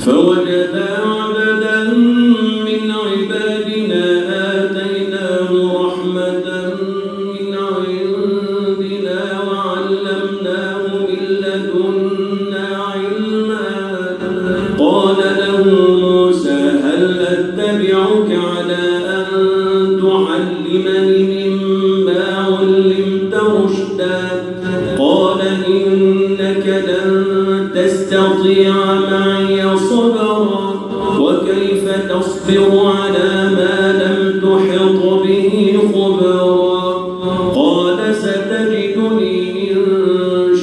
فوجدا عبدا من عبادنا آتيناه رحمة من عندنا وعلمناه من لدنا علما. قال له موسى هل أتبعك على أن تعلمني مما علمت رشدا؟ قال إنك لن تستطيع معي صبرا وكيف تصبر على ما لم تحط به خبرا. قال ستجدني إن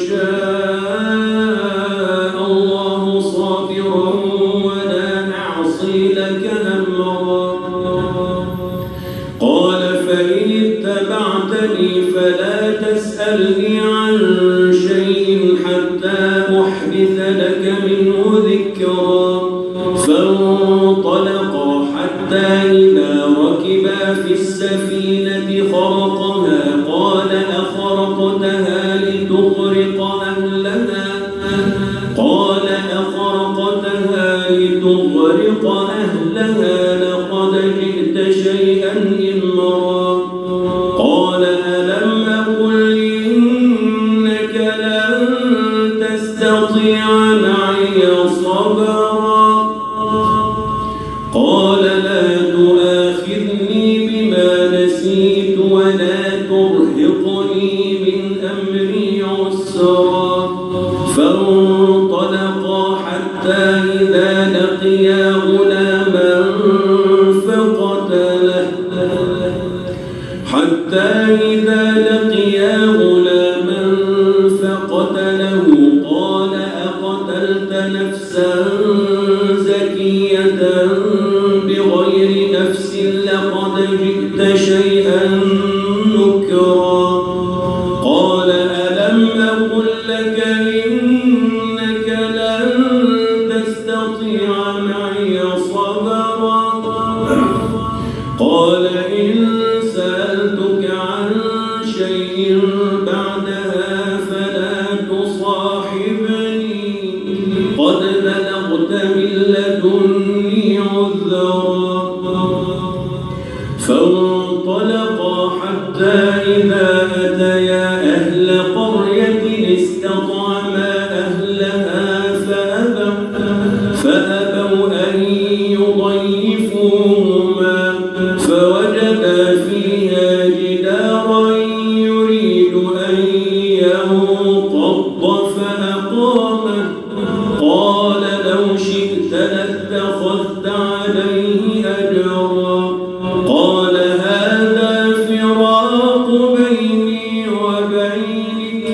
شاء الله صابرا ولا أعصي لك أمرا. قال فإن اتبعتني فلا تسألني عن شيء حتى أحدث لك منه ذكرا. فانطلقا حتى إذا ركبا في السفينة خرقها قال أخرقتها لتغرق أهلها لقد جئت شيئا إمرا. قال ألم أقل إنك لن تستطيع معي صبرا. قال لا تؤاخذني بما نسيت ولا ترهقني من أمري عسرا. فانطلقا حتى إذا لقيا غلاما فقتله قال أقتلت نفسا زكية بغير نفس لقد جئت شيئا نكرا. قال ألم أقل لك إنك لن تستطيع معي صبرا. قال إن سألتك عن شيء بعدها فلا تصاحبني قد بلغت من لدني عذرا. فانطلقا حتى إذا أتيا أهل قرية استطعما أهلها فأبوا أن يضيفوهما فوجدا فيها جدارا يريد أن ينقض فأقامه. قال لو شئت لاتخذت عليه أجرا. قال هذا فراق بيني وبينك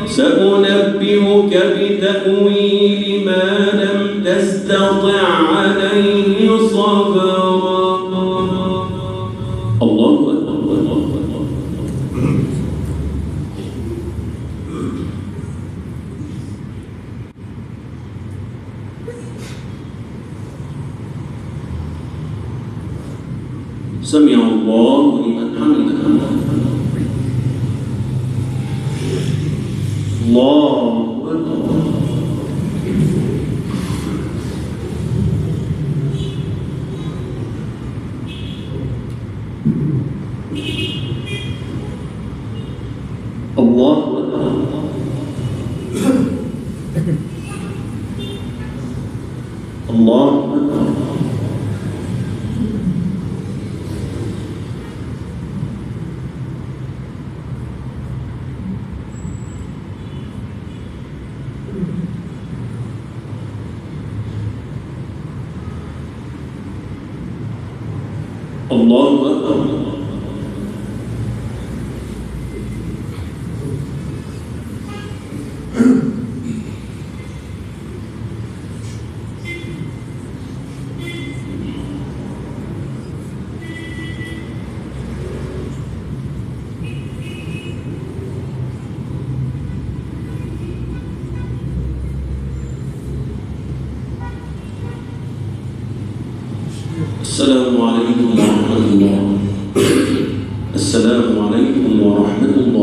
سأنبئك بتأويل ما لم تستطع عليه صبرا. الله أكبر. سمع الله لمن حمده. الله أكبر. الله أكبر. الله أكبر. الله أكبر. السلام عليكم ورحمة الله. السلام عليكم ورحمة الله.